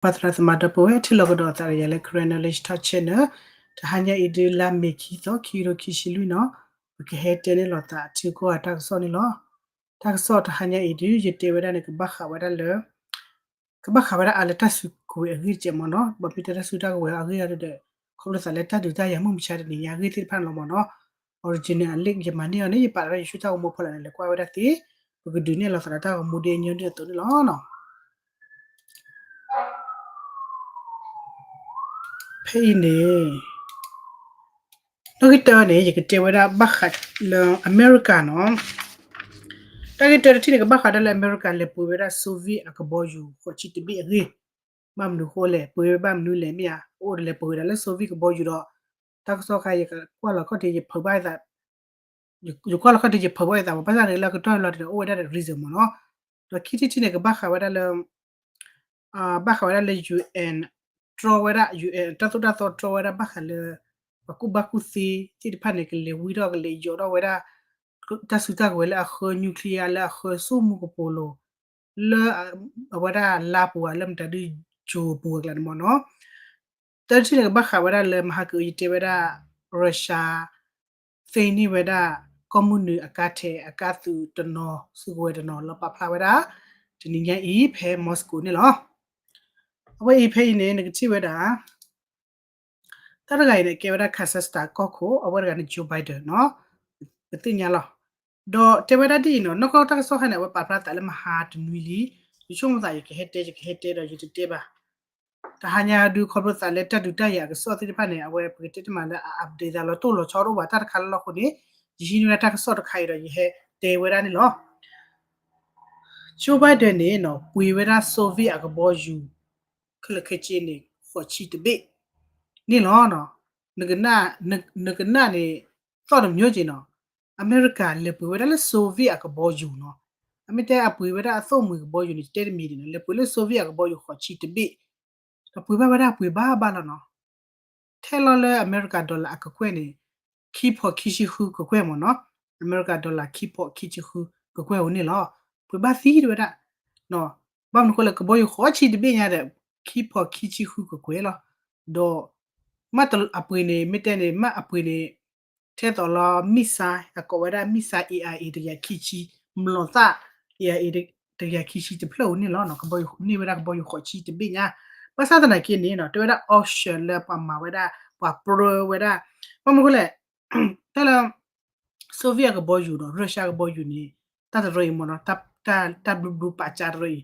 ပှၤသရၣ်သမါဒီပုၢ်ဝဲၢ် ထံၣ်လိာ်ကဒီးသးဒီးယၤလၢ Karen Knowledge Talk Channel တဟါညါအံၤဒုး လါမ့ၤခံသီ ခံကထိခံဆံလွံၢ်နီၤ, ပကဟဲတဲန့ၢ်လိာ်သးအထံကီၢ်အတၢ်ကစီၣ်န့ၣ်လီၤ. တၢ်ကစီၣ်တဟါညါအံၤဒုး ယတဲဝဲဒၣ်န့ၣ် ကဘၣ်ဃးဝဲဒၣ်လၢ ကဘၣ်ဃးဝဲဒၣ်အါလၢတၢ်စုကဝဲၤအဂ့ၢ်တကဲးမ့ၢ်နီၤ, ဘၣ်မ့ၢ်တဲတၢ်စုတၢ်ကဝဲၤအဂ့ၢ်အါဒီး ခီဖျိသးလၢတၢ်ဒုးတၢ်ယၤမုၢ်မဆါတနံၤညါအဂ့ၢ်သ့ၣ်တဖၣ်န့ၣ်လီၤမ့ၢ်နီၤ. Original အ link ယမၤန့ၢ်အီၤန့ၣ် ယပာ်လီၤယဆူၣ်တၢ်ဂီၤမူဖီလာ်န့ၣ် လဲၤကွၢ်ဝဲဒၣ်သ့, ပကဒုးနဲၣ်လိာ်သးဒီးတၢ်ဂီၤမူဒ်အညီဒ်အသိးန့ၣ်လီၤ. ဖဲအံၤန့ၣ် နီၣ်ဂံၢ်တၢန့ၣ် ယကတဲဝဲဒၣ်ဘၣ်ဃးလၢအမဲရကၤနီၤ, တၢ်ဂ့ၢ်တၢတထံၣ်န့ၣ် ကဘၣ်ဃးဒၣ်လၢအမဲရကၤလဲၤပှ့ၤဝဲဒၣ် Soviet အကဘီယူၤဃိးဆံတဘ့ၣ်အဂ့ၢ်, ဘၣ်မနုၤဃိလဲၣ် ပှ့ၤဝဲဘၣ်မနုၤလဲၣ်မ့ၢ်ဧါ, အိၣ်ဒီးလဲၤပှ့ၤဝဲဒၣ်လၢ Soviet ကဘီယူၤဒီး တၢ်ကစီၣ်ခါ ယကွၢ်လီၤခီၣ်ထံးယဖုးဘၣ်ယသး ယကွၢ်လီၤခီၣ်ထံးယဖုးဘၣ်ယသး ဘၣ်ဆၣ်န့ၣ်လၢအကတီၢ်လီၤတံၢ်န့ၣ် အိၣ်ဝဲဒၣ်ဒီး reason မ့ၢ်နီၤ, ဒီးခံထံၣ်တထံၣ်န့ၣ် ကဘၣ်ဃးဝဲဒၣ်လၢ ဘၣ်ဃးဝဲဒၣ်လၢ UN တြီဝဲဒၣ် UN တၢ်သိၣ်တၢ်သီတြီဝဲဒၣ် ဘၣ်ဃးလၢ ပှၤကူၣ်ဘၣ်ကူၣ်သ့သ့ၣ်တဖၣ်န့ၣ် ကလဲၤဝံထီၣ်ကလဲၤယိးထီၣ်ဝဲဒၣ် တၢ်စုတၢ်ကဝဲၤလၢအဃၢ nuclear လၢအဃၢ ဆိကမိၣ်ကပိာ်လိၤ လၢအဝဲဒၣ်လါပူၤဧါ လၢမတၤဒုး ကၠိပူၤအကျါန့ၣ်မ့ၢ်နီၤ, တၢ်တထံၣ်န့ၣ် ကဘၣ်ဃးဝဲဒၣ်လၢမဟါကအု ယတဲဝဲဒၣ် Russia သ့န့ၢ်ဝဲဒၣ် ကီၢ်မုၢ်နုာ်အကါထဲးအကါသုးတနီၤ စုကဝဲၤတနီၤ လီၤပာ်ဖျါဝဲဒၣ် တနံၤညါအံၤ ဖဲ Moscow န့ၣ်လီၤ. အဝဲအံၤဖဲအံၤန့ၣ် နကထံၣ်ဝဲဒၣ် တၢ်တဂၤအံၤန့ၣ် ကဲဝဲဒၣ် Kazakhstan ကီၢ်ခိၣ် အဝဲတဂၤန့ၣ် Joe Biden နီၤ, ပသ့ၣ်ညါလီၤ. ဒီးတဲဝဲဒၣ်ဒ်အံၤနီၤ နီၢ်ကီၢ်တၢ်ကစီၣ်ခါန့ၣ် အဝဲပာ်ဖျါသးလၢမဟါတနွံလံ, ယဆိကမိၣ်သး ယကဟဲတဲ ယကဟဲတဲဒီးယတတဲဘၣ် တဟါညါဒုး ခီဖျိသးလၢတၢ်ဒုးတၢ်ယၤအကစီၣ်သ့ၣ်တဖၣ်န့ၣ် အဝဲပကတဲတမံၤလၢအ update သးလီၤတိၢ်လီၤဆီတအိၣ်ဘၣ် တၢ်တခါလၢလီၢ်ဃိန့ၣ် ယဟံးန့ၢ်ဝဲဒၣ်တၢ်ကစီၣ်တခါအံၤဒီး ယဟဲတဲဝဲဒၣ်န့ၣ်လီၤ. Joe Biden န့ၣ်နီၤ ပှ့ၤဝဲဒၣ် Soviet အကဘီယူၤ ခဲလၢာ်ခဲဆ့န့ၣ် ဃိးဆံတဘ့ၣ်န့ၣ်လီၤ. နကနၣ်န့ၣ် သီၣ်တမျိုးက့ၤနီၤ, အမဲရကၤလဲၤပှ့ၤဝဲဒၣ်လၢ Soviet အကဘီယူၤနီၤ, အမ့ၢ်တဲအပှ့ၤဝဲဒၣ်အသိၣ်မှံၤကဘီယူၤန့ၣ် တဲတမံၤန့ၣ်နီၤ လဲၤပှ့ၤလၢ Soviet အကဘီယူၤဃိးဆံတဘ့ၣ်, ဒီးပှ့ၤဘၣ်ဝဲဒၣ်ပှ့ၤဘၣ်ဘၣ်လီၤနီၤ. ထဲလီၤလၢအမဲရကၤ dollar အကကွဲၢ်န့ၣ် ခံဖီးခံဆံဃုကကွဲၢ်မ့ၢ်နီၤ, အမဲရကၤ dollar ခံဖီးခံဆံဃုကကွဲၢ်ဧိၤန့ၣ်လီၤ. ပှ့ၤဘၣ်သံတဝဲဒၣ်, ဘၣ်မနုၤဃိလဲၣ် ကဘီယူၤဃိးဆံတဘ့ၣ်ညါဒီး ခံဖီးခံဆံဃုကကွဲၢ်လီၤ. ဒီး မ့ၢ်အပှ့ၤန့ၣ် မ့ၢ်တဲန့ၣ် မ့ၢ်အပှ့ၤန့ၣ် ထဲသိးလီၤ missile အကိးဝဲဒၣ် missile A I A တကယၤခံဆံ, မျိာ်သၣ် A I A တကယၤခံဆံတဖျၢၣ်ဧိၤန့ၣ်လီၤ. ကဘီယူၤန့ၢ်ဝဲဒၣ်ကဘီယူၤဃိးဆံတဘ့ၣ်ညါ, ဘၣ်ဆၣ်သနာ်က့န့ၣ်နီၤ တဲဝဲဒၣ် auction လၢပှၤမၤဝဲဒၣ် ပှၤပြၢဝဲဒၣ်, ဘၣ်မနုၤဃိလဲၣ် တၢ်လၢ Soviet အကဘီယူၤဒီး Russia ကဘီယူၤန့ၣ် တၢ်တရၢအံၤမ့ၢ်နီၤ, တၢ်ဘျုးဘျုးပာ်ကၢ်တရၢအံၤ,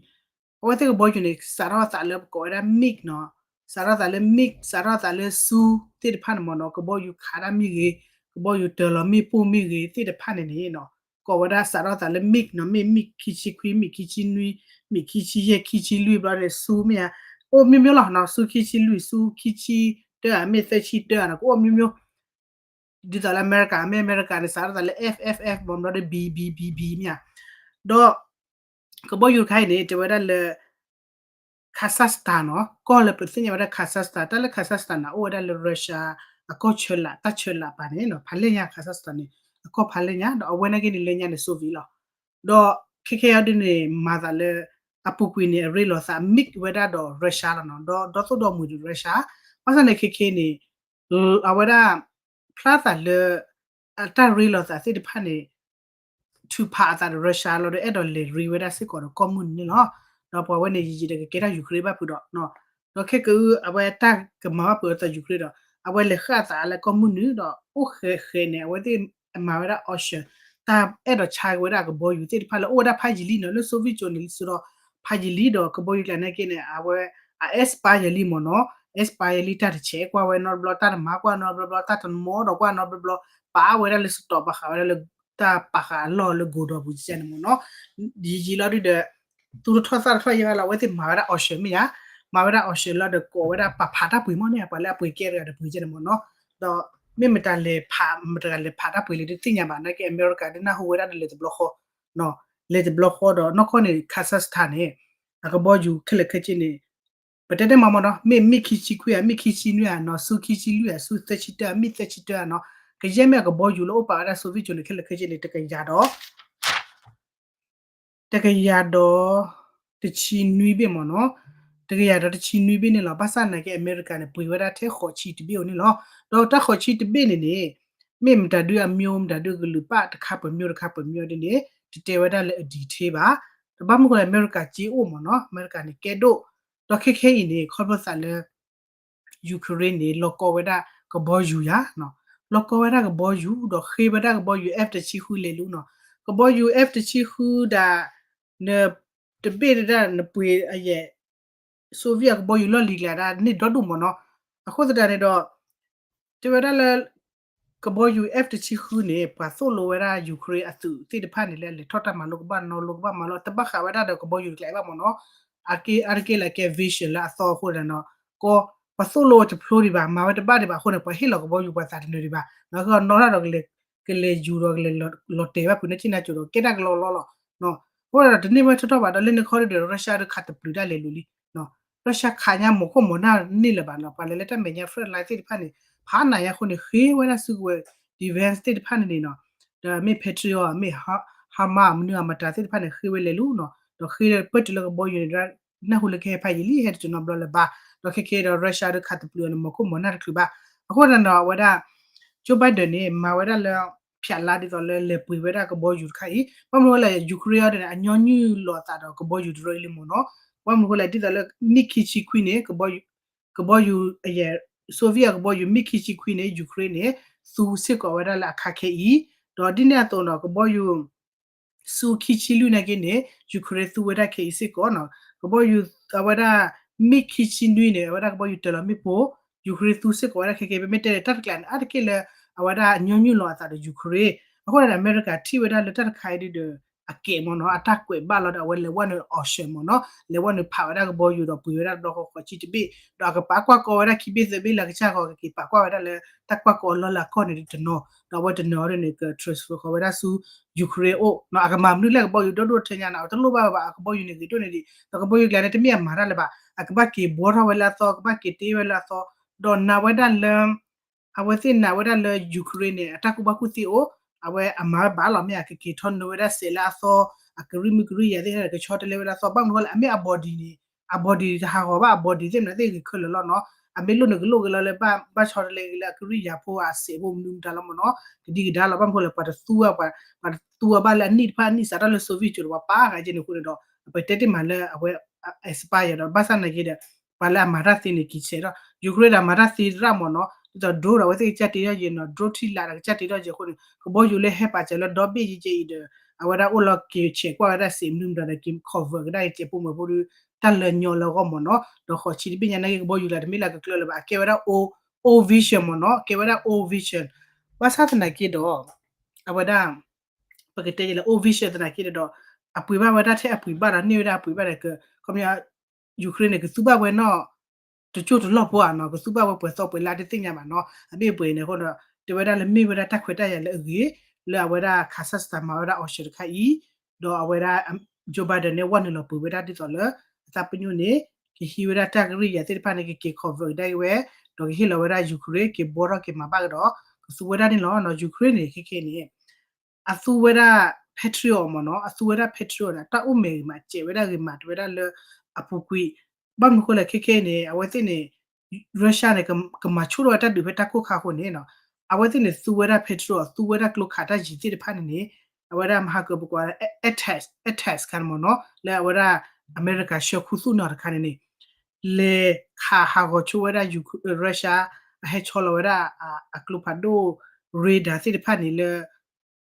အဝဲသ့ၣ်ကဘီယူၤန့ၣ် စးထီၣ်သးလၢပကိးဝဲဒၣ် MiG နီၤ, စးထီၣ်သးလၢ MiG စးထီၣ်သးလၢ Su သ့ၣ်တဖၣ်န့ၣ်မ့ၢ်နီၤ, ကဘီယူၤခးတၢ်မ့ၢ်ဂ့ၤ, ကဘီယူၤတၢၤလီၤမ့ၣ်ပိၢ်မ့ၢ်ဂ့ၤသ့ၣ်တဖၣ်န့ၣ်န့ၣ်နီၤ, ကိးဝဲဒၣ်စးထီၣ်သးလၢ MiG နီၤ, မ့ၢ် MiG ခံဆံခွံ, MiG ခံဆံနွံ, MiG ခံဆံယဲၢ်, ခံဆံလွံၢ်ဘျီန့ၣ် Su မ့ၢ်ဧါ, အိၣ် မျိုးမျိုး လီၤနီၤ, Su ခံဆံလွံၢ်, Su ခံဆံတၢဧါ, မ့ၢ်သၢဆံတၢဧါနီၤ, ကအိၣ် မျိုးမျိုး ဒ်သိးလၢအမဲရကၤ, မ့ၢ်အမဲရကၤန့ၣ် စးထီၣ်သးလၢ F F F ဘၣ်ဘျီဒီး B B B B မ့ၢ်ဧါ, ဒီး ကဘီယူၤတခါအံၤန့ၣ် တဲဝဲဒၣ်လၢ Kazakhstan နီၤ, ကီၢ်လၢပသ့ၣ်ညါဝဲဒၣ် Kazakhstan, တၢ်လၢ Kazakhstan န့ၣ် အိၣ်ဝဲဒၣ်လၢ Russia အကီၢ်ဆၢလာ်, တၢ်ဆၢလာ်ပာ်န့ၣ်နီၤ, ဖးလဲၢ်ညါ Kazakhstan န့ၣ် အကီၢ်ဖးလဲၢ်ညါ, ဒီးအဝဲနာ်က့န့ၣ် လၢညါန့ၣ် Soviet လီၤ. ဒီးခဲခဲအံၤဒ်န့ၣ် မၤသးလၢ အပူၤကွံာ်န့ၣ် အရ့လိာ်သး mix ဝဲဒၣ်ဒီး Russia လီၤနီၤ, ဒီးဒီသိၣ်ဒီမှံၤဒီး Russia, ဘၣ်ဆၣ်န့ၣ် ခဲခဲန့ၣ် အဝဲဒၣ် ဖျါသးလၢ အတၢ်ရ့လိာ်သးသ့ၣ်တဖၣ်န့ၣ် ထုးဖးအသးဒီး Russia လီၤဒီး အဲၣ်ဒိးလဲၤရ့ဝဲဒၣ်စ့ၢ်ကီးဒီးကီၢ်မုၢ်နုာ်န့ၣ်လီၤ. ဒီးပှၤဝဲန့ၣ် ယံာ်ယံာ်ဒီးကကဲထီၣ် Ukraine ဘၣ်ဖုးဒီး ဒီးခဲကနံၣ်အံၤ အဝဲတၢ်ကမၤဘၣ်ဖုးအသး Ukraine ဒီး အဝဲလဲၤဃၣ်သးလၢကီၢ်မုၢ်နုာ်ဒီး အိၣ်ဃဲးဃဲးန့ၣ် အဝဲသ့ၣ်မၤဝဲဒၣ် auction, တၢ်အဲၣ်ဒိးဆါက့ၤဝဲဒၣ်ကဘီယူၤသ့ၣ်တဖၣ်လၢအိၣ်ဝဲဒၣ်ဖးယံာ်လံနီၤ, လၢ Soviet ကၠိန့ၣ် လံစ့ဒီး ဖးယံာ်လံဒီး ကဘီယူၤကျါနာ်က့န့ၣ် အဝဲ အ expire ယံာ်လံမ့ၢ်နီၤ, expire ယံာ်လံ တၢ်တဆဲးကွၢ်ဝဲနီတဘျီ, တၢ်တမၤကွၢ်နီတဘျီဘျီ, တၢ်တမီဒီးကွၢ်နီတဘျီဘျီ, ပာ်ဝဲဒၣ်လၢ stock ဘၣ်ဃးဝဲဒၣ်လၢ တၢ်ပာ်ဃာ်အလီၢ်လၢ gold ဒီးပူၤစဲန့ၣ်မ့ၢ်နီၤ, ယံာ်ယံာ်လီၤဒုဒီး သူၣ်တထီၣ်သၣ်တထီၣ်ယဲၢ်ဘၣ်လီၤ, အဝဲသ့ၣ်မၤဝဲဒၣ် auction မ့ၢ်ဧါ, မၤဝဲဒၣ် auction လီၤဒီးကိးဝဲဒၣ်ပာ်ဖးတၢ်ပှ့ၤမ့ၢ်န့ၣ် ပှၤလၢအပှ့ၤကဲတဂၤဒီးပှ့ၤကဲန့ၣ်မ့ၢ်နီၤ, ဒီးမ့ၢ်မတၤလဲၤဖး မတၤလဲၤဖးတၢ်ပှ့ၤလဲၣ်တသ့ၣ်ညါဘၣ်, နာ်က့အမဲရကၤဒ်နၢ်ဟူဝဲဒၣ်ဒီးလဲၤတဘျီဃီ လဲၤတဘျီဃီဒီး နီၢ်ကီၢ်န့ၣ် Kazakhstan န့ၣ် အကဘီယူၤခဲလၢာ်ခဲဆ့န့ၣ် ပတဲတဲမ့ၢ်မ့ၢ်နီၤ, မ့ၢ် မ့ၢ်ခံဆံခွံဧါ, မ့ၢ်ခံဆံနွံဧါနီၤ, ဆူခံဆံလွံၢ်ဧါ, ဆူသၢဆံတၢဧါ, မ့ၢ်သၢဆံတၢဧါနီၤ, ကယဲၢ်မ့ၢ်အကဘီယူၤလၢအိၣ်ပာ်ဝဲဒၣ် Soviet ကၠိန့ၣ် ခဲလၢာ်ခဲဆ့န့ၣ် တကယၤဒီး တကယၤဒီး တဆံနွံဘ့ၣ်မ့ၢ်နီၤ, တကယၤဒီးတဆံနွံဘ့ၣ်န့ၣ်လီၤ. ဘၣ်ဆၣ်သနာ်က့ အမဲရကၤန့ၣ် ပှ့ၤဝဲဒၣ်ထဲဃိးဆံတဘ့ၣ်ဧိၤန့ၣ်လီၤ. ဒီးတၢ်ဃိးဆံတဘ့ၣ်န့ၣ်န့ၣ် မ့ၢ်မတၤဒုအမျိုး မတၤဒုအကလုာ်ပၣ်တခါပှဲၤမျိုးတခါပှဲၤမျိုးဒ်န့ၣ် တတဲဝဲဒၣ်လၢအ detail ဘၣ်. ဒီးဘၣ်မနုၤဃိလဲၣ် အမဲရကၤစ့အိၣ်မ့ၢ်နီၤ, အမဲရကၤန့ၣ်ကဲဒိၣ်, ဒီးခဲခဲအံၤန့ၣ် ခီဖျိသးလၢ Ukraine န့ၣ် လီၤကီဝဲဒၣ်ကဘီယူၤယၤ, လီၤကီဝဲဒၣ်ကဘီယူၤ ဒီးဃ့ဝဲဒၣ်ကဘီယူၤ F တဆံဃုလဲၤလူၤနီၤ, ကဘီယူၤ F တဆံဃုဒၣ် န တဘ့ၣ်ဒၣ်နပှ့ၤအယဲၢ် Soviet အကဘီယူၤလီၢ်လံၤကျါဒၣ်န့ၣ်ဒီဒူၣ်မ့ၢ်နီၤ. အဃိသတးန့ၣ်ဒီး တဲဝဲဒၣ်လၢ ကဘီယူၤ F တဆံဃုန့ၣ် ပှၤသိၣ်လိဝဲဒၣ် Ukraine အသုးသ့ၣ်တဖၣ်န့ၣ်လၢအလဲၤထီၣ်တၢ်မၤလိကဘၣ်နီၤလိကဘၣ်မၤလိ တဘၣ်ဃးဝဲဒၣ်ဒီးကဘီယူၤတကျါအံၤဘၣ်မ့ၢ်နီၤ. အက့အါတက့ၢ်လၢကဲ vision လၢအသီအဃိန့ၣ်နီၤ, ကီ ပှၤသိၣ်လိဝဲတဖျိဒံးဘၣ် မၤဝဲတဘၣ်ဒံးဘၣ်အဃိန့ၣ် ပှၤဟ့ၣ်လီၤကဘီယူၤပှၤသးတနၢၤဒံးဘၣ် နီၤ ကနီၣ်တၢ်ဒီး ကလဲၤယူၤဒီးကလဲၤလီၤတဲာ်ဘၣ်ဖုးန့ၢ်ထံၣ်နၢ်ကၠိဒီး ကဲတၢ်ကလီလီလီၤ. အဃိဒီးတန့ၢ်ဝဲထီၣ်ထီၣ်ဘၣ်ဒီး လၢန့ၣ်ခီဒုဒီး Russia ဒုးခးတပျုာ်တၢ်လဲၤလူၤလံ. ရၢၡၢၣ်ခးညါ မိၤခိၣ်မိၤနၢ်န့ၢ်လၢၤဘၣ်နီၤ, ပှၤလဲၤလၢတၢ်မဲာ်ညါ front line သ့ၣ်တဖၣ်န့ၣ် ဖးနးညါအဃိန့ၣ် ဃ့ဝဲဒၣ်စုကဝဲၤ defense သ့ၣ်တဖၣ်န့ၣ်န့ၣ်နီၤ, ဒီးမ့ၢ် Patriot မ့ၢ် HIMARS မနုၤအမတၤသ့ၣ်တဖၣ်န့ၣ် ဃ့ဝဲလဲၤလူၤနီၤ, ဒီးဃ့ပၢၢ်တုၤလၢကဘီယူၤန့ၣ် နၢ်ဟူလၢကဟဲဖးယံာ်လံ ဟဲတတုၤနီတဘျီလၢၤဘၣ်, ဒီးခဲကဲဒီး Russia ဒုးခးတပျုာ်အီၤန့ၣ် မိၤခိၣ်မိၤနၢ်တချုးဘၣ်. အဃိသတးန့ၣ်ဒီး အဝဲဒၣ် Joe Biden န့ၣ် မၤဝဲဒၣ်လၢ ဖၠးလါဒ်သိးလၢလဲၤပှ့ၤဝဲဒၣ်ကဘီယူၤတခါအံၤ, ဘၣ်မနုၤဃိလဲၣ် Ukraine အံၤန့ၣ် အညီနုၢ်လီၤအသးဒီးကဘီယူၤတရၢအံၤလံမ့ၢ်နီၤ, ဘၣ်မနုၤဃိလဲၣ်ဒ်သိးလၢ MiG ခံဆံခွံန့ၣ် ကဘီယူၤ အယဲၢ် Soviet အကဘီယူၤ MiG ခံဆံခွံန့ၣ် Ukraine န့ၣ် သူစ့ၢ်ကီးဝဲဒၣ်လၢအခါခဲအံၤ, ဒီးဒ်န့ၣ်အသိးဒီး ကဘီယူၤ Su ခံဆံလွံၢ်နာ်က့န့ၣ် Ukraine သူဝဲဒၣ်ခဲအံၤစ့ၢ်ကီးနီၤ, ကဘီယူၤအဝဲဒၣ် MiG ခံဆံနွံန့ၣ် အဝဲဒၣ်ကဘီယူၤတၢၤလီၤမ့ၣ်ပိၢ် Ukraine သူစ့ၢ်ကီးဝဲဒၣ်ခဲခဲအံၤ, ပမ့ၢ်တဲလၢတၢ်တကျးန့ၣ် အါတက့ၢ်လၢ အဝဲဒၣ်ညီနုၢ်လီၤအသးဒီး Ukraine, အဃိန့ၣ် အမဲရကၤထံၣ်ဝဲဒၣ်လၢတၢ်တခါအံၤဒုဒီး အကဲးမ့ၢ်နီၤ, အတၢ်ကွဲးဘၣ်လီၤဒီး အဝဲလဲၤဝဲနုာ် option မ့ၢ်နီၤ, လဲၤဝဲနုာ်ဖးဝဲဒၣ်ကဘီယူၤဒီးပှ့ၤဝဲဒၣ်ဒီဃီဃီဆံတဘ့ၣ်, ဒီးအကပာ်ကွၢ်ကီဝဲဒၣ်ခံဘ့ၣ်သၢဘ့ၣ်လၢအကစၢ်ဃီ ကက့ၤပာ်ကွၢ်ဝဲဒၣ်လၢတၢ်ကွၢ်ကီအလီၢ်လၢအကီၢ်န့ၣ်တနီၤ, ဒီးအဝဲတနီၤဒ်န့ၣ် က transfer ဃီဝဲဒၣ်ဆူ Ukraine အအိၣ်နီၤ, အကမၤမနုၤလဲၣ်ကဘီယူၤဒီဒိၣ်ထဲညါနီၤ, အတလိၣ်ဘၣ်ဝဲဘၣ် အကဘီယူၤန့ၣ်ဂ့ၤဒိၣ်န့ၢ်ဒံး, ဒီးကဘီယူၤကျါန့ၣ် တမ့ၢ်အမၤတၢ်လၢၤဘၣ်, အကဘၣ်က့ၤဘှီထီၣ်ဝဲလၢအသီ ကဘၣ်က့ၤတ့ဝဲလၢအသီ, ဒီးနာ်ဝဲဒၣ်လၢ အဝဲသ့ၣ်နာ်ဝဲဒၣ်လၢ Ukraine န့ၣ် အတၢ်ကူၣ်ဘၣ်ကူၣ်သ့အိၣ်, အဝဲအမၤဝဲဘၣ်လီၤ မ့ၢ်အကက့ၤထီၣ်နုာ်ဝဲဒၣ်စဲးလၢအသီ, အကရံၣ်မုၢ်ကရံၣ်ယၤသ့ၣ်တဖၣ်န့ၣ် ကဆီတလဲဝဲလၢအသီ, ဘၣ်မနုၤဃိလဲၣ် အမ့ၢ်အ body န့ၣ် အ body တဟးဂီၤဘၣ် အ body သ့ၣ်မနုၤသ့ၣ်ဂ့ၤခဲလၢာ်လီၤနီၤ, အမ့ၢ်လိၣ်န့ၣ်ကလိၣ်က့ၤလီၤလၢ ဘၣ်ဆီတလဲက့ၤလၢအကရံၣ်ယၤဖိအစဲးဖိမနုၤမတၤလီၤမ့ၢ်နီၤ, ကဒံကဒါလီၤ ဘၣ်မနုၤဃိလဲၣ် ပှၤတသူဝဲ ပှၤတသူဝဲဘၣ်လၢအနံၣ်တဖၣ်အနံၣ်စးထီၣ်လၢ Soviet ကၠိၤဒီး ပှၤပာ်ဃာ်က့ၤန့ၣ်အဃိန့ၣ်ဒီး ပတဲတ့ၢ်မးလၢအဝဲ expire ဒီး ဘၣ်ဆၣ်သနာ်က့ဒီး ပှၤလၢအမၤတၢ်သ့န့ၣ် က့ၤဆဲးထီၣ် Ukraine ဒီးမၤတၢ်သ့တရၣ်မ့ၢ်နီၤ, ဒ်သိး drone ဒီး အဝဲသ့ၣ်ကစၢ်တ့ထီၣ်ယဲၢ်နီၤ, drone ထံလာ်ဒီးကစၢ်တ့ထီၣ်ယဲၢ်အဃိန့ၣ် ကဘီယူၤလၢဟဲပာ်စၢၤလၢဒီဘ့ၣ်ယဲၢ်ယဲၢ်အံၤဒီး အဝဲဒၣ်အိၣ်လီၤက့ၤဆဲးကွၢ်ဝဲဒၣ်စဲးမနုၤမတၤဒီး က့ၤ cover ကဒါက့ၤစဲးဖိမုၢ်ဖိဒီး တၢ်လၢညီလၢအဂီၢ်မ့ၢ်နီၤ, ဒီးဃိးဆံတဘ့ၣ်ညါနာ်က့ ကဘီယူၤကျါတမ့ၢ်လၢအကကျၢၤလၢၤဘၣ် အကဲဝဲဒၣ် old, old vision မ့ၢ်နီၤ, ကဲဝဲဒၣ် old vision, ဘၣ်ဆၣ်သနာ်က့ဒီး အဝဲဒၣ် ပကတဲယဲၢ်လၢ old vision သနာ်က့ဒီး အပှ့ၤဘၣ်ဝဲဒၣ်ထဲအပှ့ၤဘၣ်ဒီး န့ၢ်ဝဲဒၣ်အပှ့ၤဘၣ်ဒီး ခီပညီ Ukraine န့ၣ် ကသူဘၣ်ဝဲနီၢ် တကၠိၢ်တလီၢ်ဖိဧါနီၤ, ကသူဘၣ်ဝဲပှဲၤသီပှဲၤလါတသ့ၣ်ညါဘၣ်နီၤ, အဘ့ၣ်ပှဲၤန့ၣ်အဃိဒီး တဲဝဲဒၣ်လၢမ့ၢ်ဝဲဒၣ်တၢ်ခွဲးတၢ်ယာ်လၢအဂ့ၤ လၢအဝဲဒၣ် Kazakhstan မၤဝဲဒၣ် auction တခါအံၤ, ဒီးအဝဲဒၣ် Joe Biden န့ၣ် ဝဲနုာ်လီၤပှ့ၤဝဲဒၣ်ဒ်သိးလၢ အသးပညိၣ်န့ၣ် ကဟံးဝဲဒၣ်တၢ်ကရံၣ်ယၤသ့ၣ်တဖၣ်န့ၣ် ကက့ၤ cover ကဒါက့ၤဝဲ, ဒီးကဟ့ၣ်လီၤဝဲဒၣ် Ukraine က့ၤဘှီထီၣ်က့ၤမၤဘၣ်ကဒီး ကသူဝဲဒၣ်န့ၣ်လီၤနီၤ, Ukraine န့ၣ် ခဲခဲန့ၣ် အသူဝဲဒၣ် Patriot မ့ၢ်နီၤ, အသူဝဲဒၣ် Patriot န့ၣ် တၢ်အိၣ်မဲာ်ဂ့ၤမး စဲးဝဲဒၣ်ဂ့ၤမး တဲဝဲဒၣ်လၢအပူၤကွံာ်, ဘၣ်မနုၤဃိလဲၣ် ခဲခဲန့ၣ် အဝဲသ့ၣ်န့ၣ် Russia န့ၣ် ကမၤဆူၣ်ထီၣ်ဝဲတၢ်ဒုးဖဲတၢ်ကိၢ်ခါအဃိန့ၣ်နီၤ, အဝဲသ့ၣ်န့ၣ် သူဝဲဒၣ် Patriot သူဝဲဒၣ်ကျိခးတၢ်ယံၤသ့ၣ်တဖၣ်န့ၣ်န့ၣ် အဝဲဒၣ်မဟါကပကွၢ် Attack, Attack ခါန့ၣ်မ့ၢ်နီၤ, လၢအဝဲဒၣ် အမဲရကၤဆှၢခူသူၣ်နီၤတခါန့ၣ်န့ၣ် လဲၤခးဟးဂီၤဆိဝဲဒၣ် Russia အဟဲဆီလီၤဝဲဒၣ် အကျိဖးဒိၣ် radar သ့ၣ်တဖၣ်န့ၣ်လၢ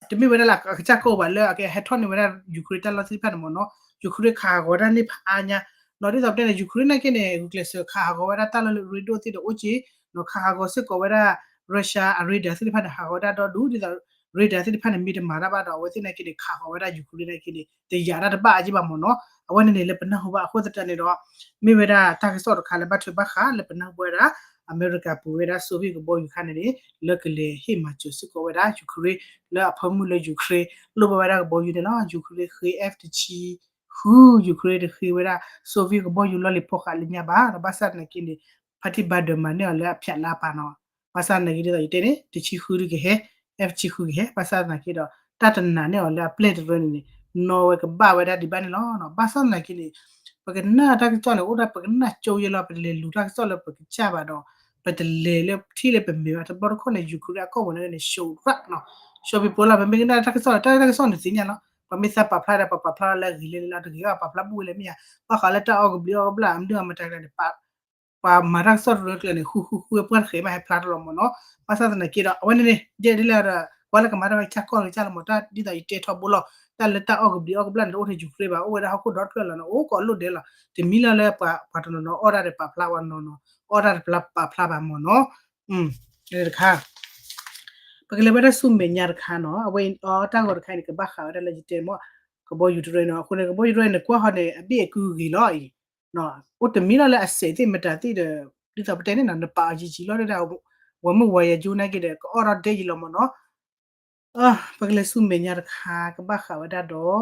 တမ့ၢ်ဝဲဒၣ်လၢအကစၢ်ကိးဘၣ်လၢအကဟဲထီၣ်န့ၢ်ဝဲဒၣ် Ukraine တၢ်လီၢ်သ့ၣ်တဖၣ်န့ၣ်မ့ၢ်နီၤ, Ukraine ခးဟးဂီၤဝဲဒၣ်န့ၣ်ဖးအါညါ, နီၤဒ်သိးပတဲန့ၣ် Ukraine နာ်က့န့ၣ် ဂုာ်ကျဲးစၢးခးဟးဂီၤဝဲဒၣ်တၢ်လီၢ်လၢ radar သ့ၣ်ဒီးအိၣ်က့, နီၤခးဟးဂီၤစ့ၢ်ကီးဝဲဒၣ် Russia အ radar သ့ၣ်တဖၣ်န့ၣ် ဟးဂီၤဝဲဒၣ်ဒီဒူၣ်ဒ်သိး radar သ့ၣ်တဖၣ်န့ၣ် မ့ၢ်တမၤတၢ်ဘၣ်ဒီး အဝဲသ့ၣ်နာ်က့န့ၣ် ခးဟးဂီၤဝဲဒၣ် Ukraine နာ်က့န့ၣ် တယာ်တၢ်တဘၣ်အါက့ဘၣ်မ့ၢ်နီၤ, အဝဲန့ၣ်န့ၣ်လၢပနၢ်ဟူဘၣ်အဃိသတးန့ၣ်ဒီး မ့ၢ်ဝဲဒၣ်တၢ်ကစီၣ်တခါလၢဘၣ်ထွဲဘၣ်ဃးလၢပနၢ်ဟူဝဲဒၣ် အမဲရကၤပှ့ၤဝဲဒၣ် Soviet ကဘီယူၤခါန့ၣ်န့ၣ် လၢကလဲၤဟ့ၣ်မၤစၢၤစ့ၢ်ကီးဝဲဒၣ် Ukraine လၢအဖၢမုၢ်လၢ Ukraine လိၣ်ဘၣ်ဝဲဒၣ်ကဘီယူၤန့ၣ်လီၤ. Ukraine ဃ့ F တဆံဃု Ukraine တဃ့ဝဲဒၣ် Soviet ကဘီယူၤလီၢ်လံၤဖီဃးလၢညါဘၣ်, ဒီးဘၣ်ဆၣ်သနာ်က့န့ၣ် ဖါတံၢ် Biden မၤန့ၢ်အီၤလၢအဖၠးလါပာ်နီၤ, ဘၣ်ဆၣ်သနာ်က့ဒ်သိးယတဲန့ၣ် တဆံဃုဒုကဟဲ F တဆံဃုကဟဲ, ဘၣ်ဆၣ်သနာ်က့ဒီး တၢ်တနာ်န့ၢ်အီၤလၢအပျဲၢ်တရၢန့ၣ်န့ၣ် နီၢ်ဝဲကဘၣ်ဝဲဒၣ်ဒံးဘၣ်န့ၣ်လီၤ. ဘၣ်ဆၣ်သနာ်က့န့ၣ် ပကနၣ်တၢ်ကစီၣ်န့ၣ် အိၣ်ဒၣ်ပကနၣ်ကၠိယဲလီၤ, ပလဲၤလူၤတၢ်ကစီၣ်လၢပကစၢ်ဘၣ်ဒီး ပတလဲၤလၢထံၣ်လၢပမဲာ်ဘၣ် တဘျီတခီၣ်န့ၣ် Ukraine အကီၢ်ပူၤန့ၣ် ရှုံးရၣ်နီၤ, ရှုံး ပပှဲၤလီၤ. ပမ့ၢ်ကနၣ်တၢ်ကစီၣ် တၢ်ကစီၣ်န့ၣ်သ့ၣ်ညါလီၤ. ပှၤမ့ၢ်သးပာ်ဖျါဒီး ပှၤပာ်ဖျါလၢအဂ့ၤလဲၣ်လဲၣ်လီၤ, တဂ့ၤဘၣ်ပာ်ဖျါဘူၣ်ဝဲလဲၣ်မ့ၢ်ဧါ, ဘၣ်ဃးလၢတၢ်အီၣ်ကဘျံးအီၣ်ကဘျၣ် မနုၤအမတၤကျါန့ၣ် ပှၤမၤတၢ်ကစီၣ်တရၢကျၢၤန့ၣ် ဃုဃုဃု ပှၢ်တဃဲးမး ဟဲဖျါထီၣ်လီၤမ့ၢ်နီၤ. ဘၣ်ဆၣ်သနာ်က့ဒီး အဝဲန့ၣ်န့ၣ် ယဲဒ်လဲၣ်ဒီး ကွၢ်လၢကမၤတၢ်ဝဲကစၢ်ကီၢ်လၢကစၢ်လီၤမ့ၢ် တၢ်ဒ်သိးယတဲထီဘိလီၤ. တၢ်လၢတၢ်အီၣ်ကဘျံးအီၣ်ကဘျၣ်န့ၣ် တအိၣ်ထဲ Ukraine ဘၣ်, အိၣ်ဝဲဒၣ်ဟီၣ်ခိၣ်ဒီတဖျၢၣ်လီၤန့ၣ် အိၣ်ကိးလိၣ်ဒဲးလီၤ. တမံၤလီၤလၢပှၤတနီၤနီၤအီၣ်တၢ်ဒီးပာ်ဖျါ ပှၤနီၤနီၤ အီၣ်တၢ်တပာ်ဖျါဘၣ်မ့ၢ်နီၤ. တခါ ပကလဲၤဝဲဒၣ်ဆူမဲာ်ညါတခါနီၤ, အဝဲအီၤတၢ်ဂီၤတခါအံၤန့ၣ် ကဘၣ်ဃးဝဲဒၣ်လၢယတဲမ့ၢ် ကဘီယူၤတရၢန့ၣ်, အဃိန့ၣ် ကဘီယူၤတရၢန့ၣ် ကွၢ်ဟီန့ၣ် အဘ့ၣ်အကုဂ့ၤလီၤအံၤ, အိၣ်တမံၤလီၤလၢအစဲးသ့ၣ်မတၤသ့ၣ်ဒီး ဒ်သိးပတဲန့ၣ်နီၤ နပာ်အီၤယံာ်ယံာ်လီၤဒၣ် ဝဲမုၢ်ဝါယၤယိနာ်က့ဒီး ကအီၣ်ထီၣ်ဒဲယံာ်လီၤမ့ၢ်နီၤ. ပကလဲၤဆူမဲာ်ညါတခါ ကဘၣ်ဃးဝဲဒၣ်ဒီး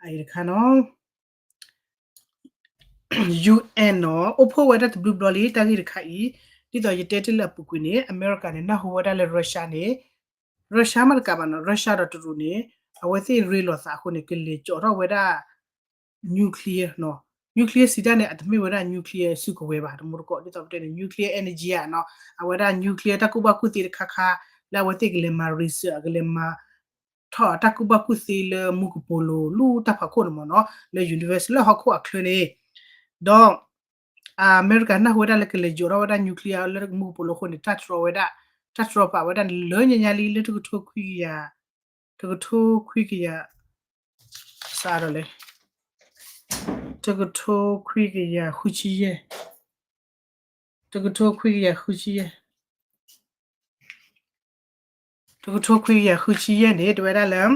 အအံၤတခါနီၤ UN နီၤ အိၣ်ဖှိၣ်ဝဲဒၣ်တဘျုးဘျီလံ တၢ်ဂ့ၢ်တခါအံၤ, ဒ်သိးယတဲတ့ၢ်လၢအပူၤကွံာ်န့ၣ် အမဲရကၤန့ၣ် နၢ်ဟူဝဲဒၣ်လၢ Russia န့ၣ် Russia မ့ၢ်တကးဘၣ်နီၤ Russia ဒီးတရူးန့ၣ် အဝဲသ့ၣ်ရ့လိာ်သးအဃိန့ၣ် ကလဲၤကၠီထီၣ်ဝဲဒၣ် nuclear နီၤ, nuclear စံးတၢ်န့ၣ် အတမ့ၢ်ဝဲဒၣ် nuclear စုကဝဲၤဘၣ် တမူတကိး ဒ်သိးပတဲန့ၣ် nuclear energy နီၤ, အဝဲဒၣ် nuclear တၢ်ကူၣ်ဘၣ်ကူၣ်သ့တခါခါ လၢအဝဲသ့ၣ်ကလဲၤမၤ research ကလဲၤမၤ ထီၣ်တၢ်ကူၣ်ဘၣ်ကူၣ်သ့လၢမူကပိာ်လိၤ လူၢ်တၢ်ဖးခိၣ်န့ၣ်မ့ၢ်နီၤ လၢ universe လၢဟီၣ်ခိၣ်အချၢန့ၣ်, ဒီး အမဲရကၤနၢ်ဟူဝဲဒၣ်လၢကလဲၤယိးထီၣ်ဝဲဒၣ် nuclear လၢမူကပိာ်လိၤအဃိန့ၣ် တၢ်တြီဝဲဒၣ်, တၢ်တြီပာ်ဝဲဒၣ်လၢညါညါလံ လၢတကထိခွံကယၤ, တကထိခွံကယၤ, စးထီၣ်လဲၣ်, တကထိခွံကယၤဃုဆံယဲၢ်, တကထိခွံကယၤဃုဆံယဲၢ် တကထိခွံကယၤဃုဆံယဲၢ်န့ၣ် တဲဝဲဒၣ်လၢ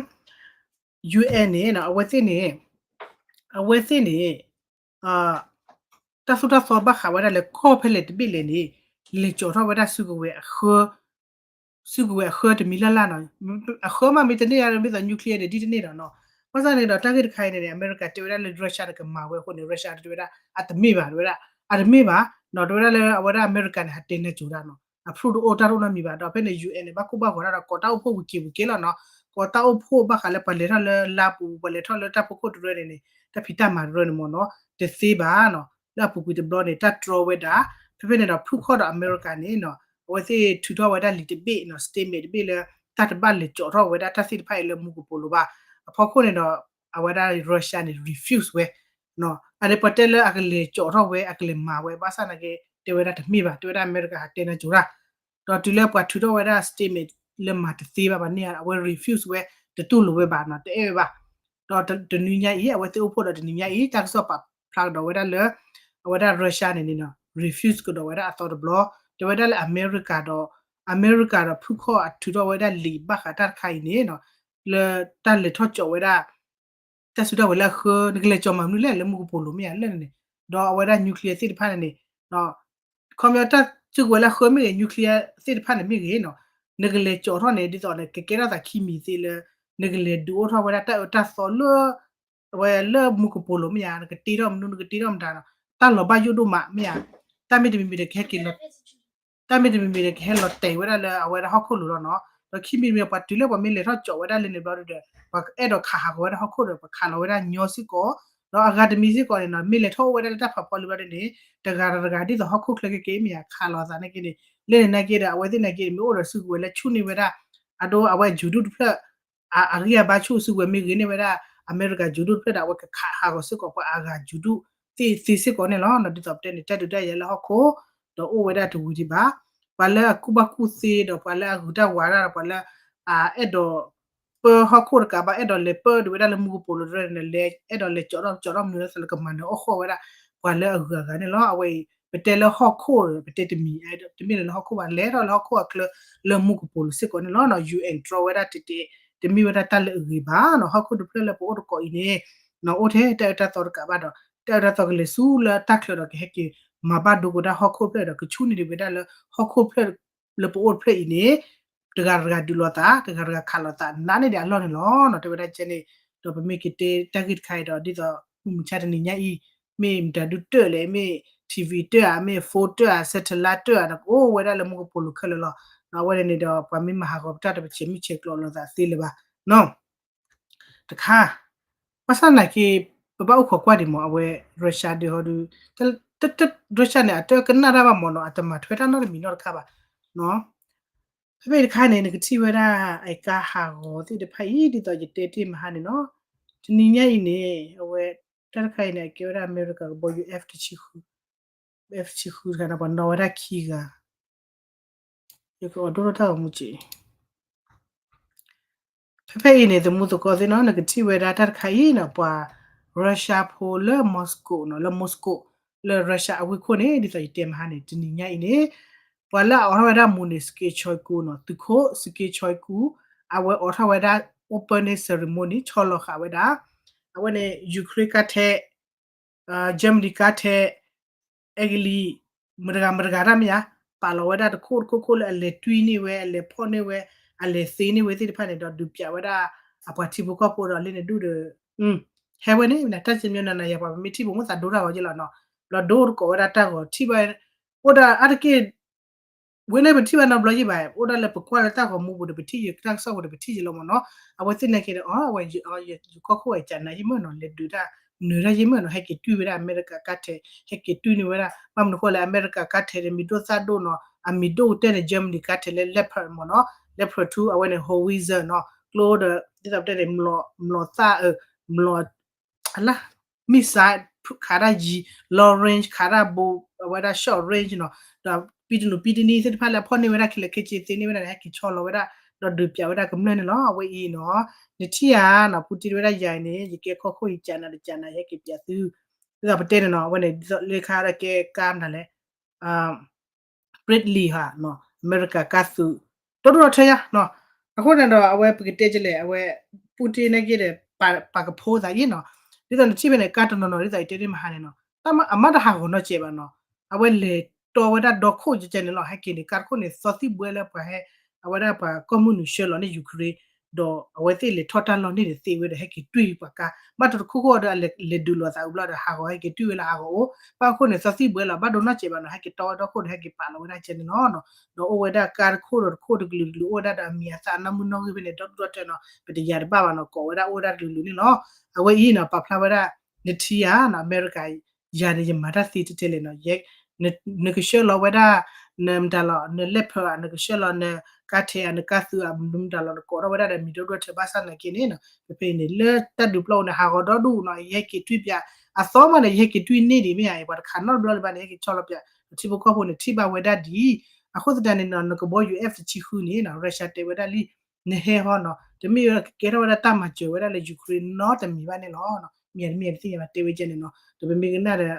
UN န့ၣ် အဝဲသ့ၣ်န့ၣ်, အဝဲသ့ၣ်န့ၣ် တၢ်သိၣ်တၢ်သီဘၣ်ဃးဝဲဒၣ်လၢကီၢ်ဖဲလဲၣ်တဘ့ၣ်လဲၣ်န့ၣ် လဲၤကၠီထီၣ်ဝဲဒၣ်စုကဝဲၤအဃၢ, စုကဝဲၤအဃၢတမံၤလၢ်လၢ်နီၤ, အဃၢမးမ့ၢ်တန့ၢ်ဧါ မ့ၢ်သိး nuclear န့ၣ် ဒ်တန့ၢ်ဒီးနီၤ, ဘၣ်ဆၣ်န့ၣ်ဒီး တၢ်ဂ့ၢ်တခါအံၤန့ၣ်န့ၣ် အမဲရကၤတဲဝဲဒၣ်လၢ Russia န့ၣ် ကမၤဝဲအဃိန့ၣ် Russia တဲဝဲဒၣ် အတမ့ၢ်ဘၣ် တဲဝဲဒၣ် အတမ့ၢ်ဘၣ်နီၤ, တဲဝဲဒၣ်လၢအဝဲဒၣ်အမဲရကၤန့ၣ် ဟးတဲနၤကိၤတၢ်နီၤ, အ proof တအိၣ်တၢ်တအိၣ်နီတမံၤဘၣ်, ဒီးဖဲန့ၣ် UN န့ၣ် ဘၣ်ကိၢ်ဘၣ်ဂီၤတၢ်ဒီး ကိးတၢ်အိၣ်ဖှိၣ်ဝံၤက့ၤဝံၤက့ၤလီၤနီၤ, ကိးတၢ်အိၣ်ဖှိၣ်ဘၣ်ဃးလၢပှၤလဲၤထီၣ်လၢလါပူၤ ပှၤလဲၤထီၣ်လၢတၢ်ဖီခိၣ်တရၢန့ၣ်န့ၣ် တၢ်ဖံးတၢ်မၤတရၢန့ၣ်မ့ၢ်နီၤ တသ့ဘၣ်နီၤ, လၢအပူၤကွံာ်တဘျီန့ၣ် တၢ်တြီဝဲဒၣ်, ဖဲဖဲန့ၣ်ဒီး ဖုၣ်ခီၣ်ဒီးအမဲရကၤန့ၣ်နီၤ အဝဲသ့ၣ်ထုးထီၣ်ဝဲဒၣ်လံာ်တဘ့ၣ်နီၤ statement တဘ့ၣ်လၢ တၢ်တဘၣ်လဲၤကၠီထီၣ်ဝဲဒၣ်တၢ်သ့ၣ်တဖၣ်အံၤလၢမူကပိာ်လိၤဘၣ်, အဖီခိၣ်န့ၣ်ဒီး အဝဲဒၣ် Russia န့ၣ် refuse ဝဲ အန့ၣ်ပှၤတဲလၢအကလဲၤကၠီထီၣ်ဝဲ အကလဲၤမၤဝဲ ဘၣ်ဆၣ်သနာ်က့ တဲဝဲဒၣ်တမ့ၢ်ဘၣ်, တဲဝဲဒၣ်အမဲရကၤဟးတဲနၤကိၤတၢ်, ဒီးတုၤလၢပှၤထုးထီၣ်ဝဲဒၣ် statement လၢမၤတသ့ဘၣ်ဘၣ်န့ၣ် အဝဲ refuse ဝဲ တတူၢ်လိာ်ဝဲဘၣ်နီၤ တအဲၣ်ဝဲဘၣ်, ဒီးတနွံညါအံၤ အဝဲသ့ၣ်အိၣ်ဖှိၣ်ဒီးတနွံညါအံၤ တၢ်ကစီၣ်ပာ်ဖျါကဒီးဝဲဒၣ်လၢ အဝဲဒၣ် Russia န့ၣ်န့ၣ်နီၤ refuse ကဒီးဝဲဒၣ်အသီတဘျီ, တဲဝဲဒၣ်လၢအမဲရကၤဒီး အမဲရကၤဒီးဖုၣ်ခီၣ်အထုးထီၣ်ဝဲဒၣ်လံာ်ဘၣ်ဃးတၢ်တခါအံၤန့ၣ်နီၤ လၢတၢ်လဲၤထီၣ်ကၠီဝဲဒၣ် တၢ်စုတၢ်ဝဲၤလၢအဃၢ နကလဲၤကၠီမၤမနုၤလဲၣ် လၢမူကပိာ်လိၤမ့ၢ်ဧါလၢန့ၣ်, ဒီးအဝဲဒၣ် nuclear သ့ၣ်တဖၣ်န့ၣ်န့ၣ် ခီပညီတၢ်စုကဝဲၤလၢအဃၢမ့ၢ်ဂ့ၤ nuclear သ့ၣ်တဖၣ်န့ၣ်မ့ၢ်ဂ့ၤနီၤ, နကလဲၤကၠီထီၣ်န့ၣ် ဒ်သိးန့ၣ် ကကဲထီၣ်သးခံမံၤသ့လၢ နကလဲၤဒုးအိၣ်ထီၣ်ဝဲဒၣ်တၢ်အၢတၢ်သီလၢ အဝဲလၢမူကပိာ်လိၤမ့ၢ်ဧါ နကတ့ထီၣ်မနုၤ နကတ့ထီၣ်မတၤနီၤ, တၢ်လီၤဘၣ်ယိၣ်ဒိၣ်မးမ့ၢ်ဧါ, တၢ်မ့တမံၤမံၤဒီးကဟဲက့ၤလီၤ တၢ်မ့တမံၤမံၤဒီး ကဟဲလီၤတဲာ်ဝဲဒၣ်လၢအဝဲဒၣ်ဟီၣ်ခိၣ်လိၤလီၤနီၤ, ဒီးခံမံၤတမံၤ ပှၤတုၤလၢပှၤမ့ၢ်လဲၤထီၣ်ကၠီဝဲဒၣ်လၢန့ၣ်ဘျီဒီး ပှၤအဲၣ်ဒိးခးဟးဂီၤဝဲဒၣ်ဟီၣ်ခိၣ်ဒီး ပှၤခးလီၤဝဲဒၣ်ညီစ့ၢ်ကီး, ဒီးအဂၤတမံၤစ့ၢ်ကီးန့ၣ်နီၤ မ့ၢ်လဲၤထီၣ်အိၣ်ဝဲဒၣ်လၢတၢ်ဖးဖီလံဘျီဒ်န့ၣ် တဂၤဒီးတဂၤ ဒ်သိးဟီၣ်ခိၣ်ချၢကဲကဲမ့ၢ်ဧါ ခးလီၤသးနာ်က့န့ၣ်, လၢန့ၣ်နာ်က့ဒီး အဝဲသ့ၣ်နာ်က့န့ၣ် မ့ၢ်အိၣ်ဒီးစုကဝဲၤလၢဆူၣ်န့ၢ်ဝဲဒၣ် အဒိ အဝဲ ဂုၤဒူၣ်တဖျၢၣ် အဂံၢ်အဘါဆူၣ်စုကဝဲၤမ့ၢ်ဂ့ၤန့ၢ်ဝဲဒၣ် အမဲရကၤ ဂုၤဒူၣ်တဖျၢၣ်ဒီး အဝဲကခးဟးဂီၤစ့ၢ်ကီး ပှၤအဂၤ ဂုၤဒူၣ်သ့ၣ်သ့စ့ၢ်ကီးန့ၣ်လီၤ. ဒ်သိးပတဲန့ၣ် တၢ်ဒုးတၢ်ယၤလၢဟီၣ်ခိၣ် ဒီးအိၣ်ဝဲဒၣ်တဝံၤဒံးဘၣ်. ပှၤလၢအကူၣ်ဘၣ်ကူၣ်သ့ဒီး ပှၤလၢအဂုၤတၢ်ဝါတၢ်ဒီး ပှၤလၢ အအဲၣ်ဒိး ပၢဟီၣ်ခိၣ်တကးဘၣ် အဲၣ်ဒိးလဲၤပၢဒံးဝဲဒၣ်လၢမူကပိာ်လိၤတရၢန့ၣ် အဲၣ်ဒိးလဲၤကၠီထီၣ်ကၠီထီၣ်မနုၤလၢသးလၢကမၤနၢၤအီၣ်ဃီၣ်ဝဲဒၣ် ပှၤလၢအဂုၤအဂၤန့ၣ်လီၤ. အဝဲအံၤ ပတဲလၢဟီၣ်ခိၣ် ပတဲတမံၤ တမ့ၢ်လၢဟီၣ်ခိၣ်ဘၣ် လဲၤထီၣ်လၢဟီၣ်ခိၣ်အချၢလၢမူကပိာ်လိၤစ့ၢ်ကီးန့ၣ်လီၤ. UN တြီဝဲဒၣ်တဲတဲ တမ့ၢ်ဝဲဒၣ်တၢ်လၢအဂ့ၤဘၣ်နီၤ. ဟီၣ်ခိၣ်တဖျၢၣ်လၢပအိၣ်တကိးအံၤန့ၣ် အိၣ်ထဲတၢ်အၢတၢ်သီတကးဘၣ်ဒီး တၢ်အၢတၢ်သီကလဲၤဆူလၢတၢ်ချၢဒီး ကဟဲက့ၤမၤဘၣ်ဒိကဒါဟီၣ်ခိၣ်ဖျၢၣ်ဒီး ကဆူၣ်န့ၢ်ဒံးဝဲဒၣ်လၢဟီၣ်ခိၣ်ဖျၢၣ် လၢပအိၣ်တဖျၢၣ်အံၤန့ၣ် တဂၤတဂၤဒုးလိာ်သး တဂၤတဂၤခးလိာ်သး နာ်န့ၢ်ဒံးအလီၢ်န့ၣ်လီၤ. တဲဝဲဒၣ်ကဲန့ၣ် ဒီးပမ့ၢ်က့ၤတဲတၢ်ဂ့ၢ်တခါအံၤဒီး ဒ်သိးမုၢ်မဆါတနံၤညါအံၤ မ့ၢ်မတၤဒုးတၢၣ်လဲၣ် မ့ၢ် TV တၢၣ်ဧါ မ့ၢ် phone တၢၣ်ဧါ satellite တၢၣ်ဧါ ဒီးကအိၣ်ဝဲဒၣ်လၢမူကပိာ်လိၤခဲလၢာ်လီၤ. အဝဲန့ၣ်ဒီး ပှၤမ့ၢ်မၤဟးဂီၤပတၢ်ဒီး ပဆဲးမုၢ်ဆဲးကျိးလိာ်သးသ့လၢၤဘၣ်နီၤ. တခါ ဘၣ်ဆၣ်သနာ်က့ ပဘၣ်အိၣ်ခိးကွၢ်ဒံးမး အဝဲ Russia ဒုးဟီဒုး Russia န့ၣ် အတကနၣ်တၢ်ဘၣ်မးနီၤ အတမၤထွဲတၢ်နီတမံၤနီတခါဘၣ်နီၤ. ဖဲဖဲအံၤတခါန့ၣ် နကထံၣ်ဝဲဒၣ် အကါဟးဂီၤသ့ၣ်တဖၣ်အံၤ ဒ်သိးယတဲတ့ၢ်မဟါန့ၣ်နီၤ. တနံၤညါအံၤန့ၣ် အဝဲ တၢ်တခါအံၤန့ၣ် အကဲဝဲဒၣ်အမဲရကၤကဘီယူၤ F တဆံဃု F တဆံဃုတခါန့ၣ် ပှၤနီၣ်ဝဲဒၣ်ခံဂၤ ယကအိးဒိၣ်ထီၣ်တၢ်ဂီၤမူက့ၤ ဖဲဖဲအံၤန့ၣ် သမူသကိးသ့ၣ်နီၤ နကထံၣ်ဝဲဒၣ်တၢ်တခါအံၤနီၤ ပှၤ Russia ဖိလၢ Moscow နီၤ လၢ Moscow လၢ Russia အဝ့ၢ်ခိၣ်န့ၣ် ဒ်သိးယတဲမဟါန့ၣ် တနံၤညါအံၤန့ၣ် ပှၤလၢအအိးထီၣ်ဝဲဒၣ်မူးန့ၣ် စက့ချီကူနီၤ သုးခိၣ် စက့ချီကူ အဝဲအိးထီၣ်ဝဲဒၣ် opening ceremony ဆီလီၤဃာ်ဝဲဒၣ် အဝဲန့ၣ် Ukraine ကါထဲ Germany ကါထဲ အဲကလံး မတဂၤမတဂၤတၢ်မ့ၢ်ဧါ ပာ်လီၤဝဲဒၣ်တခိၣ်တခိၣ်ခိၣ်လၢအလဲၤတွံၢ်န့ၢ်ဝဲ အလဲၤဖီၣ်န့ၢ်ဝဲ အလဲၤသ့န့ၢ်ဝဲသ့ၣ်တဖၣ်န့ၣ်ဒီး ဒုးပၠးဝဲဒၣ် အပှၤထံဖိကီၢ်ဖိဒီးလၢန့ၣ်ဒူၣ်ဒီး ဟဲဝဲန့ၣ် တၢ်စံၣ်ညီၣ်နၤနၤယၤပှၤပမ့ၢ်ထံၣ်ပမ့ၢ်သးဒိတၢ်ဂီၤယ့ၢ်လီၤနီၤ ဘျီဒိတကိးဝဲဒၣ်တၢ်ဂီၤထံၣ်ဘၣ် အိၣ်ဒၣ်အါတက့ၢ် ဝဲန့ၣ်ပထံၣ်ဘၣ်နီတဘျီယ့ၢ်ဘၣ် အိၣ်ဒၣ်လၢပကွၢ်လၢတၢ်ဂီၤမူပူၤဒီး ပထံၣ်ယတၢ်ကစီၣ်ပူၤဒီး ပထံၣ်ယလီၤမးနီၤ အဝဲသ့ၣ်နာ်က့ဒီး အဝဲယကီၢ်ခိၣ်ဝဲကနၤယ့ၢ်မ့ၢ်နီၤ လဲၤဒုးတၢ် နုာ်တၢ်ယ့ၢ်မ့ၢ်နီၤ ဟဲက့ၤတွံၢ်ဝဲဒၣ်အမဲရကၤကါထဲ ဟဲက့ၤတွံၢ်န့ၢ်ဝဲဒၣ် ဘၣ်မနုၤဃိလဲၣ် အမဲရကၤကါထဲဒီး မံၤဒိၣ်သၣ်ဒိၣ်နီၤ အမံၤဒိၣ်ကတၢၢ်န့ၣ် Germany ကါထဲလၢ Leopard မ့ၢ်နီၤ Leopard two အဝဲန့ၣ် howitzer နီၤ ကျိဒီး ဒ်သိးပတဲန့ၣ် မျိာ်သၣ် မျိာ် အလၢ missile ခးတၢ်ယံၤ long range ခးတၢ်ဘိ အဝဲဒၣ် short range နီၤ ဒီးပံတနူးပံတနံသ့ၣ်တဖၣ်လၢအဖီၣ်န့ၢ်ဝဲဒၣ်ခဲလၢာ်ခဲဆ့သ့န့ၢ်ဝဲဒၣ်န့ၣ် ဟဲက့ၤဆီလီၤဝဲဒၣ် ဒီးဒုးပၠးဝဲဒၣ်ကမျၢၢ်န့ၣ်လီၤ. အဝဲအံၤနီၤ နထံၣ်ဧါနီၤ ပူတ့ၢ်ဝဲဒၣ်ယၤအံၤန့ၣ် ယကဲကီၢ်ခိၣ်ယကနၤတကနၤ ယဟဲက့ၤပၠးသု ဒ်သိးပတဲန့ၣ်နီၤ အဝဲန့ၣ် ဒ်သိးလၢခါဒီးကဲကါမနုၤလဲၣ် Bradley ဟါနီၤ အမဲရကၤကါသုး ဒိၣ်ဒိၣ်ထီထီယါနီၤ အဃိန့ၣ်ဒီး အဝဲပကတဲကလဲၣ် အဝဲ ပူတ့ၢ်နာ်က့ဒီး ပာ်ကဖိသးယ့ၢ်နီၤ ဒ်သိးနထံၣ်ဖဲန့ၣ် ကါတနီၤနီၤ ဒ်သိးယတဲတ့ၢ်မဟါန့ၣ်နီၤ အမ့ၢ်တဟးဂီၤနီတစဲးဘၣ်နီၤ အဝဲလဲၤတီဝဲဒၣ်ဒီခိၣ်ကဲကဲန့ၣ်လီၤ ဟဲက့ၤန့ၣ် ကါတခိၣ်န့ၣ် သီသံၣ်ဘှဲလၢပှၤဟဲ အဝဲဒၣ်ပှၤကီၢ်မုၢ်နုာ်ဆှၢလီၤန့ၢ် Ukraine ဒီးအဝဲသ့ၣ်လဲၤထီၣ်တၢ်လီၢ်န့ၣ်ဒီးသ့ဝဲဒီး ဟဲက့ၤတွံၢ်ပှၤကါ ဘၣ်တတခိၣ်ခိၣ်ဒီး လဲၤဒုးလိာ်သးအုးဘျီဒီး ဟးဂီၤဟဲက့ၤတွံၢ်ဝဲလၢဟးဂီၤအိၣ် ဘၣ်အဃိန့ၣ် သီသံၣ်ဘှဲလီၤ ဘၣ်ဒိနီၢ်စဲးဘၣ်နီၤ ဟဲက့ၤတီဝဲဒီခိၣ်ဒီး ဟဲက့ၤပာ်လီၤဝဲဒၣ်ကဲန့ၣ်လီၤ ဒီးအိၣ်ဝဲဒၣ်ကါတခိၣ်ဒီးတခိၣ်တကလုာ်ကလုာ် အိၣ်ဝဲဒၣ်ဒီးအမံၤအသၣ်အနီၢ်မုၢ်နီၢ်ဂံၢ်ဖဲန့ၣ် ဒီဒူၣ်ဒီထၢနီၤ ပတယၤတဘၣ်ဘၣ်နီၤ ကိးဝဲဒၣ်အိၣ်ဝဲဒၣ်တကလုာ်ကလုာ်န့ၣ်လီၤ အဝဲအံၤနီၤ ပာ်ဖျါဝဲဒၣ် နထံၣ်ဧါနီၤ အမဲရကၤ ယၤန့ၣ် ယမၤတၢ်သ့တဲတဲလဲၣ်နီၤ နကဆှၢလီၤဝဲဒၣ် နမတၤလီၤ န Leopard ဧါ နကဆှၢလီၤန ကါထဲးဧါ နကါသုးဧါ နမတၤလီၤ နကိးထီၣ်ဝဲဒၣ်ဒီးမံၤဒိၣ်ဒိၣ်ထၢဘၣ်ဆၣ်သနာ်က့န့ၣ်နီၤ ဖဲဖဲအံၤန့ၣ် လၢတၢ်ဒုးပျီအိၣ်န့ၣ် ဟးဂီၤဒီဒူၣ်နီၤ ယဟဲက့ၤတွံၢ်ပၠး အသီမးန့ၣ် ယဟဲက့ၤတွံၢ်န့ၢ်ဒံးမ့ၢ်ဧါ ပှၤတခးနီတဘျီလၢၤဘၣ်န့ၣ် ယဟဲက့ၤဆီလီၤပၠး ထံဖိကီၢ်ဖိန့ၣ် ထံၣ်ဘၣ်ဝဲဒၣ်ဒ်အံၤ အဃိသတးန့ၣ်နီၤ နကဘီယူၤ F တဆံဃုန့ၣ်နီၤ Russia တဲဝဲဒၣ်လံ နဟဲဟီနီၤ တမ့ၢ်ဝဲကကဲထီၣ်ဝဲဒၣ်တၢ်မၤစၢၤဝဲဒၣ်လၢ Ukraine နီတမံၤဘၣ်န့ၣ်လီၤ မ့ၢ်တမ့ၢ်တသ့ၣ်ညါဘၣ်တဲဝဲကဲန့ၣ်နီၤ ဒီးပမ့ၢ်ကနၣ်ဒီး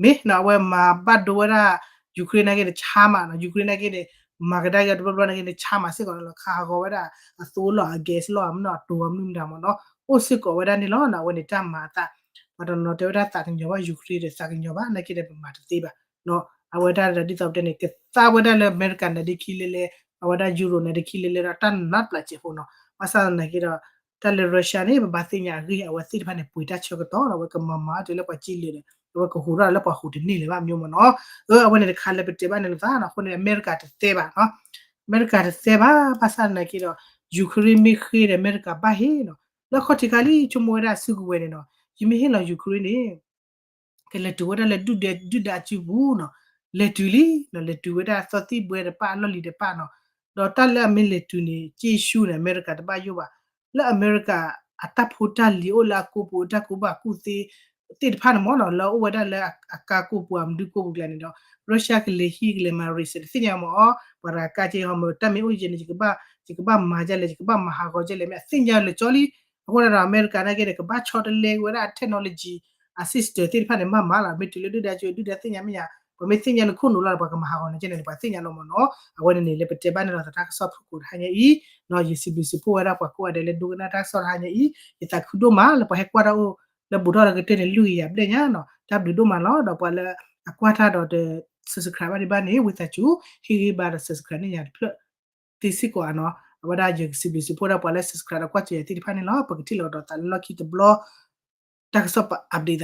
မ့ၢ်နီၤ အဝဲမၤဘၣ်ဒိဝဲဒၣ် Ukraine နာ်က့န့ၣ် ဆါမးနီၤ Ukraine နာ်က့န့ၣ် မၤကဒါက့ၤတဘျီဘျီနာ်က့န့ၣ် ဆါမးစ့ၢ်ကီးလီၤ ခးဟးဂီၤဝဲဒၣ် အသိလီၤ အ gas လီၤ အမ့ၢ်နီၤ အတိၤအမနုၤမတၤမးနီၤ အိၣ်စ့ၢ်ကီးဝဲဒၣ်န့ၣ်လီၤနီၤ အဝဲန့ၣ်တၢ်မၤအသး ပှၤတနီၤတဲဝဲဒၣ်သးကညီၤဘၣ် Ukraine ဒီးသးကညီၤဘၣ် နာ်က့ဒီး ပမၤတသ့ဘၣ်နီၤ အဝဲဒၣ်ဒ်သိးပတဲန့ၣ် ကသါဝဲဒၣ်လၢအမဲရကၤနၤဒ့ခံလဲလဲ အဝဲဒၣ် Europe နၤဒ့ခံလဲလဲဒီး တၢ်နးပျၢ်စဲးဖိနီၤ ဘၣ်ဆၣ်သနာ်က့ဒီး တၢ်လၢ Russia န့ၣ် ပဘၣ်သ့ၣ်ညါအဂ့ၢ် အဝဲသ့ၣ်တဖၣ်န့ၣ် ပှ့ၤတၢ်ဆၢကတီၢ်ဒီး အဝဲကမၤမၤအီၤတုၤလၢပှၤစ့လၢာ်ဒီး အဝဲကဟူးထီၣ်လၢပှၤဟူးတန့ၢ်လၢၤဘၣ် မျိုးမးနီၤ အဝဲန့ၣ်တခါလၢပတဲဘၣ်န့ၣ်လီၤသးနီၤ အဃိန့ၣ် အမဲရကၤတသဲဘၣ်နီၤ အမဲရကၤတသဲဘၣ် ဘၣ်ဆၣ်သနာ်က့ဒီး Ukraine မ့ၢ်ဃ့ဒီး အမဲရကၤဘၣ်ဟ့ၣ်နီၤ လၢခီၣ်ထံးခါလံ ဆိကမိၣ်ဝဲဒၣ်အစုကဝဲၤန့ၣ်နီၤ ယမ့ၢ်ဟ့ၣ်လီၤ Ukraine န့ၣ် ကလဲၤတုၤဝဲဒၣ်လၢဒုၣ်ဒါအစုပူၤနီၤ လဲၤတုၤလံနီၤ လဲၤတုၤဝဲဒၣ်သီသံၣ်ဘှဲတပၣ်အလီၢ်လံၤတပၣ်နီၤ ဒီးတၢ်လၢအမ့ၢ်လဲၤတုၤန့ၣ် က့ၢ်ဆူၣ်န့ၣ် အမဲရကၤတဘၣ်ယိၣ်ဘၣ် လၢအမဲရကၤအတၢ်ဖိတၢ်လံၤအိၣ်လၢအကိးပူၤ တၢ်ကူဘၣ်ကူသ့ သ့ၣ်တဖၣ်န့ၣ်မးနီၤ လၢအအိၣ်ဝဲဒၣ်လၢအကါကိးပူၤ အမနုၤကိးပူၤကျါန့ၣ်ဒီး Russia ကလဲၤဟံးကလဲၤမၤရံစဲးတသ့ၣ်ညါမးအီၤ ပှၤတဂၤကါက့ဟီမး တၢ်မ့ၢ်အိၣ်ယဲန့ၣ် ယကဘၣ်မၤဒ်လဲၣ် ယကဘၣ်မၤဟးဂီၤဒ်လဲၣ် မ့ၢ်အသ့ၣ်ညါလၢာ်ကၠီလံ အဃိန့ၣ်ဒီး အမဲရကၤနာ်က့ဒီး ကဘၣ်ဆီတလဲက့ၤဝဲဒၣ် technology အ system သ့ၣ်တဖၣ်န့ၣ် မ့ၢ်မၤလီၤ မ့ၢ်တုၤလၢဒုၣ်ဒါက့ ဒုၣ်ဒါသ့ၣ်ညါမ့ၢ်ညါ ပှၤမ့ၢ်သ့ၣ်ညါလၢခိၣ်နူာ်လီၤဒီး ပှၤကမၤဟးဂီၤန့ၣ်ကဲန့ၣ် ပှၤသ့ၣ်ညါလီၤမးနီၤ အဝဲန့ၣ်န့ၣ် လၢပတဲဘၣ်န့ၣ်လီၤ သးတၢ်ကစီၣ်ဖုၣ်ကိာ်တဟါညါအံၤ ယစံးဘျုးစံးဖှိၣ်ဝဲဒၣ်ပှၤကိးဂၤဒဲးလၢဒိကနၣ်တၢ်ကစီၣ်တဟါညါအံၤ ယသးခုဒိၣ်မးလၢပှၤဟဲကွၢ်တၢ်အိၣ်လၢဘူးထီၣ်လၢကတၢၢ်န့ၣ် လွံၢ်ကယၤဘျဲၣ်ညါနီၤ တၢ်ဘျုးဒိၣ်မးလီၤ ဒီးပှၤလၢအကွၢ်တၢ်ဒီးတ subscribe ဘၣ်ဒံးဘၣ်န့ၣ် ဝံသးစူၤ ဟ့ၣ်ဂံၢ်ဘါဒီး subscribe န့ၢ်ယၤတဖျၢၣ် သ့စ့ၢ်ကီးဧါနီၤ အဝဲဒၣ်ယကစံးဘျုးစံးဖှိၣ်ဒၣ်ပှၤလၢ subscribe ဒီးကွၢ်စၢၤယၤသ့ၣ်တဖၣ်န့ၣ်လီၤ ပကထံၣ်လိာ်ကဒီးသးလၢလီၢ်ခံတဘျီ တၢ်ကစီၣ်ပ update သး